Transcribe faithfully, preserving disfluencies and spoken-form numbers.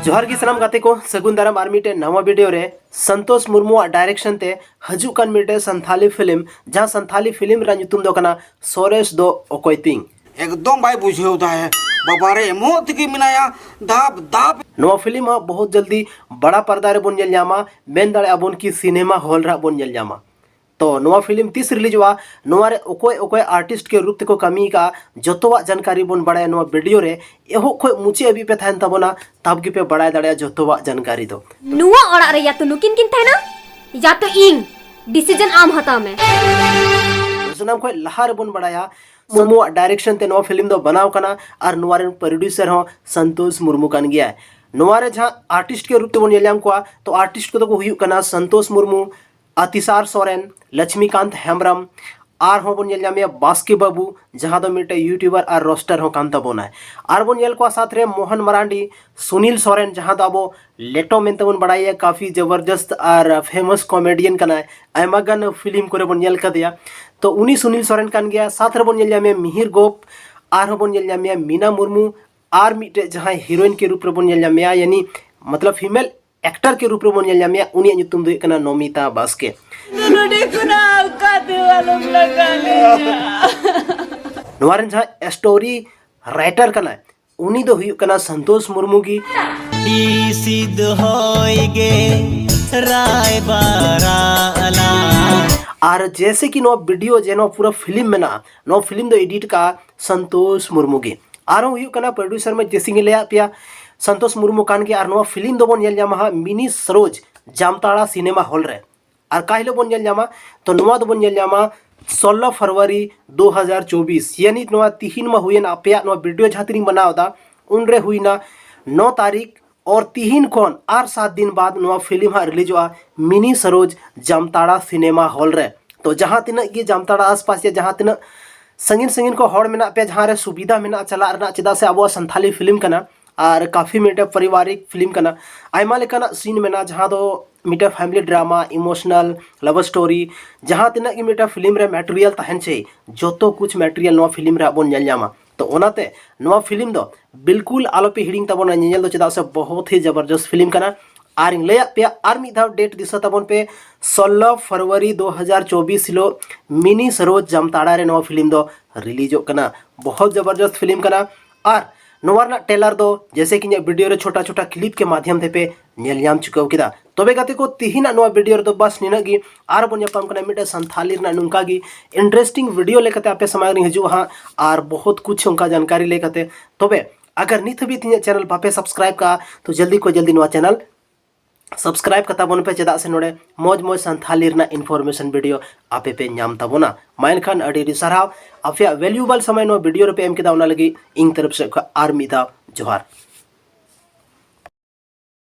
ᱡᱚᱦᱟᱨ ᱜᱮ ᱥᱟᱱᱟᱢ ᱜᱟᱛᱮ ᱠᱚ, ᱥᱟᱹᱜᱩᱱ ᱫᱟᱨᱟᱢ ᱟᱨ ᱢᱤᱫᱴᱮᱱ ᱱᱟᱣᱟ ᱵᱷᱤᱰᱤᱭᱳ ᱨᱮ᱾ ᱥᱚᱱᱛᱳᱥ ᱢᱩᱨᱢᱩᱣᱟᱜ ᱰᱟᱭᱨᱮᱠᱥᱚᱱ ᱛᱮ ᱦᱤᱡᱩᱜ ᱠᱟᱱ ᱢᱤᱫᱴᱮᱱ ᱥᱟᱱᱛᱷᱟᱞᱤ ᱯᱷᱤᱞᱢ, ᱡᱟᱦᱟᱸ ᱥᱟᱱᱛᱷᱟᱞᱤ ᱯᱷᱤᱞᱢ ᱨᱮᱱᱟᱜ ᱧᱩᱛᱩᱢ ᱫᱚ ᱠᱟᱱᱟ ᱥᱚᱨᱮᱥ ᱫᱚ ᱚᱠᱚᱭ ᱛᱤᱧ᱾ ᱮᱠᱫᱚᱢ ᱵᱟᱭ ᱵᱩᱡᱷᱟᱹᱣ ᱫᱟ ᱦᱮ᱾ ᱵᱟᱵᱟᱨᱮ, ᱮᱢᱚᱜ ᱛᱮᱜᱮ ᱢᱮᱱᱟᱭᱟ, ᱫᱟᱵ ᱫᱟᱵ᱾ ᱱᱚᱣᱟ ᱯᱷᱤᱞᱢ ᱦᱚᱸ ᱵᱚᱦᱩᱛ ᱡᱚᱞᱫᱤ ᱵᱟᱲᱟ ᱯᱟᱨᱫᱟ ᱨᱮᱵᱚᱱ ᱧᱮᱞ ᱧᱟᱢᱟ, ᱢᱮᱱ ᱫᱟᱲᱮᱭᱟᱜᱼᱟ ᱵᱚᱱ ᱠᱤ ᱥᱤᱱᱮᱢᱟ ᱦᱚᱞ ᱨᱮ ᱦᱟᱸᱜ ᱵᱚᱱ ᱧᱮᱞ ᱧᱟᱢᱟ᱾ ᱛᱚ ᱱᱚᱣᱟ ᱯᱷᱤᱞᱢ ᱛᱤᱥ ᱨᱤᱞᱤᱡᱚᱜᱼᱟ, ᱱᱚᱣᱟ ᱨᱮ ᱚᱠᱚᱭ ᱚᱠᱚᱭ ᱟᱨᱴᱤᱥᱴ ᱠᱮ ᱨᱩᱯ ᱛᱮᱠᱚ ᱠᱟᱹᱢᱤ ᱟᱠᱟᱫᱼᱟ, ᱡᱚᱛᱚᱣᱟᱜ ᱡᱟᱱᱠᱟᱨᱤ ᱵᱚᱱ ᱵᱟᱲᱟᱭᱟ ᱱᱚᱣᱟ ᱵᱷᱤᱰᱤᱭᱳ ᱨᱮ᱾ ᱮᱦᱚᱵ ᱠᱷᱚᱱ ᱢᱩᱪᱟᱹᱫ ᱦᱟᱹᱵᱤᱡ ᱯᱮ ᱛᱟᱦᱮᱱ ᱛᱟᱵᱚᱱᱟ, ᱛᱟᱵ ᱜᱮᱯᱮ ᱵᱟᱲᱟᱭ ᱫᱟᱲᱮᱭᱟᱜᱼᱟ ᱡᱚᱛᱚᱣᱟᱜ ᱡᱟᱱᱠᱟᱨᱤ ᱫᱚ᱾ ᱱᱚᱣᱟ ᱚᱲᱟᱜ ᱨᱮ ᱭᱟ ᱛᱚ ᱱᱩᱠᱤᱱ ᱠᱤᱱ ᱛᱟᱦᱮᱱᱟ, ᱭᱟ ᱛᱚ ᱤᱧ᱾ ᱰᱤᱥᱤᱡᱚᱱ ᱟᱢ ᱦᱟᱛᱟᱣ ᱢᱮ᱾ ᱥᱟᱱᱟᱢ ᱠᱷᱚᱱ ᱞᱟᱦᱟ ᱨᱮᱵᱚᱱ ᱵᱟᱲᱟᱭᱟ, ᱢᱩᱨᱢᱩᱣᱟᱜ ᱰᱟᱭᱨᱮᱠᱥᱚᱱ ᱛᱮ ᱱᱚᱣᱟ ᱯᱷᱤᱞᱢ ᱫᱚ ᱵᱮᱱᱟᱣ ᱠᱟᱱᱟ ᱟᱨ ᱱᱚᱣᱟ ᱨᱮᱱ ᱯᱨᱚᱰᱭᱩᱥᱟᱨ ᱦᱚᱸ ᱥᱚᱱᱛᱳᱥ ᱢᱩᱨᱢᱩ ᱠᱟᱱ ᱜᱮᱭᱟᱭ᱾ ᱱᱚᱣᱟ ᱨᱮ ᱡᱟᱦᱟᱸ ᱟᱨᱴᱤᱥᱴ ᱠᱮ ᱨᱩᱯ ᱛᱮᱵᱚᱱ ᱧᱮᱞ ᱧᱟᱢ ᱠᱚᱣᱟ, ᱛᱚ ᱟᱨᱴᱤᱥᱴ ᱠᱚᱫᱚ ᱠᱚ ᱦᱩᱭᱩᱜ ᱠᱟᱱᱟ ᱥᱚᱱᱛᱳᱥ ᱢᱩᱨᱢᱩ, ᱟᱛᱤᱥᱟᱨ ᱥᱚᱨᱮᱱ, ᱞᱚᱪᱷᱢᱤᱠᱟᱱᱛ ᱦᱮᱢᱵᱨᱚᱢ, ᱟᱨᱦᱚᱸ ᱵᱚᱱ ᱧᱮᱞ ᱧᱟᱢᱮᱭᱟ ᱵᱟᱥᱠᱮ ᱵᱟᱹᱵᱩ, ᱡᱟᱦᱟᱸ ᱫᱚ ᱢᱤᱫᱴᱮᱡ ᱭᱩᱴᱩᱵᱟᱨ ᱟᱨ ᱨᱳᱥᱴᱟᱨ ᱦᱚᱸ ᱠᱟᱱ ᱛᱟᱵᱚᱱᱟᱭ᱾ ᱟᱨ ᱵᱚᱱ ᱧᱮᱞ ᱠᱚᱣᱟ ᱥᱟᱛ ᱨᱮ ᱢᱳᱦᱚᱱ ᱢᱟᱨᱟᱱᱰᱤ, ᱥᱩᱱᱤᱞ ᱥᱚᱨᱮᱱ, ᱡᱟᱦᱟᱸ ᱫᱚ ᱟᱵᱚ ᱞᱮᱴᱚ ᱢᱮᱱᱛᱮ ᱵᱚᱱ ᱵᱟᱲᱟᱭᱟ, ᱠᱟᱯᱷᱤ ᱡᱚᱵᱚᱨᱡᱚᱥᱛ ᱟᱨ ᱯᱷᱮᱢᱟᱥ ᱠᱚᱢᱮᱰᱤᱭᱟᱱ ᱠᱟᱱᱟᱭ, ᱟᱭᱢᱟ ᱜᱟᱱ ᱯᱷᱤᱞᱢ ᱠᱚᱨᱮ ᱵᱚᱱ ᱧᱮᱞ ᱠᱟᱫᱮᱭᱟ᱾ ᱛᱚ ᱩᱱᱤ ᱥᱩᱱᱤᱞ ᱥᱚᱨᱮᱱ ᱠᱟᱱ ᱜᱮᱭᱟ᱾ ᱥᱟᱛ ᱨᱮᱵᱚᱱ ᱧᱮᱞ ᱧᱟᱢᱮᱭᱟ ᱢᱤᱦᱤᱨ ᱜᱳᱯ, ᱟᱨᱦᱚᱸ ᱵᱚᱱ ᱧᱮᱞ ᱧᱟᱢᱮᱭᱟ ᱢᱤᱱᱟ ᱢᱩᱨᱢᱩ, ᱟᱨ ᱢᱤᱫᱴᱮᱡ ᱡᱟᱦᱟᱸᱭ ᱦᱤᱨᱳᱭᱤᱱ ᱠᱮ ᱨᱩᱯ ᱨᱮᱵᱚᱱ ᱧᱮᱞ ᱧᱟᱢᱮᱭᱟ, ᱭᱟᱱᱤ ᱢᱚᱛᱞᱚᱵ ᱯᱷᱤᱢᱮᱞ ᱮᱠᱴᱟᱨ ᱠᱮ ᱨᱩᱯ ᱨᱮᱵᱚᱱ ᱧᱮᱞ ᱧᱟᱢᱮᱭᱟ, ᱩᱱᱤᱭᱟᱜ ᱧᱩᱛᱩᱢ ᱫᱚ ᱦᱩᱭᱩᱜ ᱠᱟᱱᱟ ᱱᱚᱢᱤᱛᱟ ᱵᱟᱥᱠᱮ᱾ ᱱᱚᱰᱮ ᱠᱷᱚᱱᱟᱜ ᱚᱠᱟ ᱛᱮᱦᱚᱸ ᱟᱞᱚᱢ ᱞᱟᱜᱟ ᱞᱤᱧᱟ᱾ ᱱᱚᱣᱟ ᱨᱮᱱ ᱡᱟᱦᱟᱸᱭ ᱥᱴᱳᱨᱤ ᱨᱟᱭᱴᱟᱨ ᱠᱟᱱᱟᱭ, ᱩᱱᱤ ᱫᱚ ᱦᱩᱭᱩᱜ ᱠᱟᱱᱟ ᱥᱚᱱᱛᱳᱥ ᱢᱩᱨᱢᱩ ᱜᱮ᱾ ᱤᱥᱤᱫ ᱦᱚᱭ ᱜᱮ ᱨᱟᱭᱵᱟᱨᱟ ᱟᱞᱟ᱾ ᱟᱨ ᱡᱮᱭᱥᱮ ᱠᱤ ᱱᱚᱣᱟ ᱵᱷᱤᱰᱤᱭᱳ ᱡᱮ ᱱᱚᱣᱟ ᱯᱩᱨᱟᱹ ᱯᱷᱤᱞᱢ ᱢᱮᱱᱟᱜᱼᱟ, ᱱᱚᱣᱟ ᱯᱷᱤᱞᱢ ᱫᱚ ᱮᱰᱤᱴ ᱠᱟᱜᱼᱟ ᱥᱚᱱᱛᱳᱥ ᱢᱩᱨᱢᱩ ᱜᱮ᱾ ᱟᱨᱦᱚᱸ ᱦᱩᱭᱩᱜ ᱠᱟᱱᱟ ᱯᱨᱚᱰᱭᱩᱥᱟᱨ ᱢᱟ ᱡᱮᱭᱥᱮ ᱜᱮ ᱞᱟᱹᱭᱟᱫ ᱯᱮᱭᱟ, ᱥᱚᱱᱛᱳᱥ ᱢᱩᱨᱢᱩ ᱠᱟᱱ ᱜᱮᱭᱟ᱾ ᱟᱨ ᱱᱚᱣᱟ ᱯᱷᱤᱞᱢ ᱫᱚᱵᱚᱱ ᱧᱮᱞ ᱧᱟᱢᱟ ᱦᱟᱸᱜ ᱢᱤᱱᱤ ᱥᱚᱨᱳᱡᱽ ᱡᱟᱢᱛᱟᱲᱟ ᱥᱤᱱᱮᱢᱟ ᱦᱚᱞ ᱨᱮ᱾ ᱟᱨ ᱚᱠᱟ ᱦᱤᱞᱳᱜ ᱵᱚᱱ ᱧᱮᱞ ᱧᱟᱢᱟ? ᱛᱚ ᱱᱚᱣᱟ ᱫᱚᱵᱚᱱ ᱧᱮᱞ ᱧᱟᱢᱟ ᱥᱳᱞᱞᱳ ᱯᱷᱮᱵᱽᱨᱩᱣᱟᱨᱤ ᱫᱩ ᱦᱟᱡᱟᱨ ᱪᱚᱵᱵᱤᱥ, ᱭᱟᱱᱤ ᱱᱚᱣᱟ ᱛᱤᱦᱤᱧ ᱢᱟ ᱦᱩᱭᱮᱱ, ᱟᱯᱮᱭᱟᱜ ᱱᱚᱣᱟ ᱵᱷᱤᱰᱤᱭᱳ ᱡᱟᱦᱟᱸ ᱛᱤᱱᱟᱹᱜ ᱤᱧ ᱵᱮᱱᱟᱣ ᱮᱫᱟ, ᱩᱱᱨᱮ ᱦᱩᱭᱱᱟ ᱱᱚ ᱛᱟᱹᱨᱤᱠᱷ᱾ ᱟᱨ ᱛᱤᱦᱤᱧ ᱠᱷᱚᱱ ᱟᱨ ᱥᱟᱛ ᱫᱤᱱ ᱵᱟᱫ ᱱᱚᱣᱟ ᱯᱷᱤᱞᱢ ᱦᱟᱸᱜ ᱨᱤᱞᱤᱡᱚᱜᱼᱟ ᱢᱤᱱᱤ ᱥᱚᱨᱳᱡᱽ ᱡᱟᱢᱛᱟᱲᱟ ᱥᱤᱱᱮᱢᱟ ᱦᱚᱞ ᱨᱮ᱾ ᱛᱚ ᱡᱟᱦᱟᱸ ᱛᱤᱱᱟᱹᱜ ᱜᱮ ᱡᱟᱢᱛᱟᱲᱟ ᱟᱥᱯᱟᱥ ᱭᱟ ᱡᱟᱦᱟᱸ ᱛᱤᱱᱟᱹᱜ ᱥᱟᱺᱜᱤᱧ ᱥᱟᱺᱜᱤᱧ ᱠᱚ ᱦᱚᱲ ᱢᱮᱱᱟᱜ ᱯᱮᱭᱟ, ᱡᱟᱦᱟᱸ ᱨᱮ ᱥᱩᱵᱤᱫᱷᱟ ᱢᱮᱱᱟᱜᱼᱟ ᱪᱟᱞᱟᱜ ᱨᱮᱱᱟᱜ, ᱪᱮᱫᱟᱜ ᱥᱮ ᱟᱵᱚᱣᱟᱜ ᱥᱟᱱᱛᱷᱟᱞᱤ ᱯᱷᱤᱞᱢ ᱠᱟᱱᱟ ᱟᱨ ᱠᱟᱯᱷᱤ ᱢᱤᱫᱴᱮᱱ ᱯᱟᱨᱤᱵᱟᱨᱤᱠ ᱯᱷᱤᱞᱢ ᱠᱟᱱᱟ᱾ ᱟᱭᱢᱟ ᱞᱮᱠᱟᱱᱟᱜ ᱥᱤᱱ ᱢᱮᱱᱟᱜᱼᱟ, ᱡᱟᱦᱟᱸ ᱫᱚ ᱢᱤᱫᱴᱮᱱ ᱯᱷᱮᱢᱤᱞᱤ ᱰᱨᱟᱢᱟ, ᱤᱢᱳᱥᱚᱱᱟᱞ, ᱞᱟᱵᱷ ᱥᱴᱳᱨᱤ, ᱡᱟᱦᱟᱸ ᱛᱤᱱᱟᱹᱜ ᱜᱮ ᱢᱤᱫᱴᱮᱱ ᱯᱷᱤᱞᱢ ᱨᱮ ᱢᱮᱴᱮᱨᱤᱭᱟᱞ ᱛᱟᱦᱮᱱ ᱪᱟᱹᱭ, ᱡᱚᱛᱚ ᱠᱩᱪ ᱢᱮᱴᱮᱨᱤᱭᱟᱞ ᱱᱚᱣᱟ ᱯᱷᱤᱞᱢ ᱨᱮ ᱟᱵᱚ ᱵᱚᱱ ᱧᱮᱞ ᱧᱟᱢᱟ᱾ ᱛᱚ ᱚᱱᱟᱛᱮ ᱱᱚᱣᱟ ᱯᱷᱤᱞᱢ ᱫᱚ ᱵᱤᱞᱠᱩᱞ ᱟᱞᱚᱯᱮ ᱦᱤᱲᱤᱧ ᱛᱟᱵᱚᱱᱟ ᱧᱮᱧᱮᱞ ᱫᱚ, ᱪᱮᱫᱟᱜ ᱥᱮ ᱵᱚᱦᱩᱛ ᱦᱤ ᱡᱚᱵᱚᱨᱡᱚᱥᱛ ᱯᱷᱤᱞᱢ ᱠᱟᱱᱟ᱾ ᱟᱨ ᱤᱧ ᱞᱟᱹᱭᱟᱫ ᱯᱮᱭᱟ ᱟᱨ ᱢᱤᱫ ᱫᱷᱟᱣ ᱰᱮᱴ ᱫᱤᱥᱟᱹ ᱛᱟᱵᱚᱱ ᱯᱮ, ᱥᱳᱞᱞᱳ ᱯᱷᱮᱵᱽᱨᱩᱣᱟᱨᱤ ᱫᱩ ᱦᱟᱡᱟᱨ ᱪᱚᱵᱵᱤᱥ ᱦᱤᱞᱳᱜ ᱢᱤᱱᱤ ᱥᱟᱨᱳᱡᱽ ᱡᱟᱢᱛᱟᱲᱟ ᱨᱮ ᱱᱚᱣᱟ ᱯᱷᱤᱞᱢ ᱫᱚ ᱨᱤᱞᱤᱡᱚᱜ ᱠᱟᱱᱟ᱾ ᱵᱚᱦᱩᱛ ᱡᱚᱵᱚᱨᱡᱚᱥᱛ ᱯᱷᱤᱞᱢ ᱠᱟᱱᱟ᱾ ᱟᱨ ᱱᱚᱣᱟ ᱨᱮᱱᱟᱜ ᱴᱨᱮᱞᱟᱨ ᱫᱚ ᱡᱮᱭᱥᱮ ᱠᱤ ᱤᱧᱟᱹᱜ ᱵᱷᱤᱰᱤᱭᱳ ᱨᱮ ᱪᱷᱳᱴᱟ ᱪᱷᱳᱴᱟ ᱠᱞᱤᱯ ᱠᱮ ᱢᱟᱫᱷᱭᱚᱢ ᱛᱮᱯᱮ ᱧᱮᱞ ᱧᱟᱢ ᱪᱩᱠᱟᱹᱣ ᱠᱮᱫᱟ᱾ ᱛᱚᱵᱮ ᱜᱟᱛᱮ ᱠᱚ, ᱛᱤᱦᱤᱧᱟᱜ ᱱᱚᱣᱟ ᱵᱷᱤᱰᱤᱭᱳ ᱨᱮᱫᱚ ᱵᱟᱥ ᱱᱤᱱᱟᱹᱜ ᱜᱮ᱾ ᱟᱨ ᱵᱚᱱ ᱧᱟᱯᱟᱢ ᱠᱟᱱᱟ ᱢᱤᱫᱴᱮᱱ ᱥᱟᱱᱛᱷᱟᱞᱤ ᱨᱮᱱᱟᱜ ᱱᱚᱝᱠᱟ ᱜᱮ ᱤᱱᱴᱟᱨᱮᱥᱴᱤᱝ ᱵᱷᱤᱰᱤᱭᱳ ᱞᱮᱠᱟᱛᱮ ᱟᱯᱮ ᱥᱟᱢᱟᱝ ᱨᱤᱧ ᱦᱤᱡᱩᱜᱼᱟ ᱦᱟᱸᱜ᱾ ᱟᱨ ᱵᱚᱦᱩᱛ ᱠᱩᱪᱷ ᱚᱱᱠᱟ ᱡᱟᱱᱠᱟᱨᱤ ᱞᱮᱠᱟᱛᱮ᱾ ᱛᱚᱵᱮ ᱟᱜᱟᱨ ᱱᱤᱛ ᱦᱟᱹᱵᱤᱡ ᱤᱧᱟᱹᱜ ᱪᱮᱱᱮᱞ ᱵᱟᱯᱮ ᱥᱟᱵᱥᱠᱨᱟᱭᱤᱵ ᱠᱟᱜᱼᱟ, ᱛᱚ ᱡᱚᱞᱫᱤ ᱠᱷᱚᱱ ᱡᱚᱞᱫᱤ ᱱᱚᱣᱟ ᱪᱮᱱᱮᱞ ᱥᱟᱵᱥᱠᱨᱟᱭᱤᱵ ᱠᱟᱛᱟ ᱵᱚᱱ ᱯᱮ, ᱪᱮᱫᱟᱜ ᱥᱮ ᱱᱚᱰᱮ ᱢᱚᱡᱽ ᱢᱚᱡᱽ ᱥᱟᱱᱛᱷᱟᱞᱤ ᱨᱮᱱᱟᱜ ᱤᱱᱯᱷᱚᱨᱢᱮᱥᱚᱱ ᱵᱷᱤᱰᱤᱭᱳ ᱟᱯᱮ ᱯᱮ ᱧᱟᱢ ᱛᱟᱵᱚᱱᱟ᱾ ᱢᱟ ᱮᱱᱠᱷᱟᱱ ᱟᱹᱰᱤ ᱟᱹᱰᱤ ᱥᱟᱨᱦᱟᱣ, ᱟᱯᱮᱭᱟᱜ ᱵᱷᱮᱞᱩᱭᱮᱵᱚᱞ ᱥᱚᱢᱚᱭ ᱱᱚᱣᱟ ᱵᱷᱤᱰᱤᱭᱳ ᱨᱮᱯᱮ ᱮᱢ ᱠᱮᱫᱟ, ᱚᱱᱟ ᱞᱟᱹᱜᱤᱫ ᱤᱧ ᱛᱚᱨᱚᱯ ᱥᱮᱫ ᱠᱷᱚᱱ ᱟᱨ ᱢᱤᱫ ᱫᱷᱟᱣ ᱡᱚᱦᱟᱨ᱾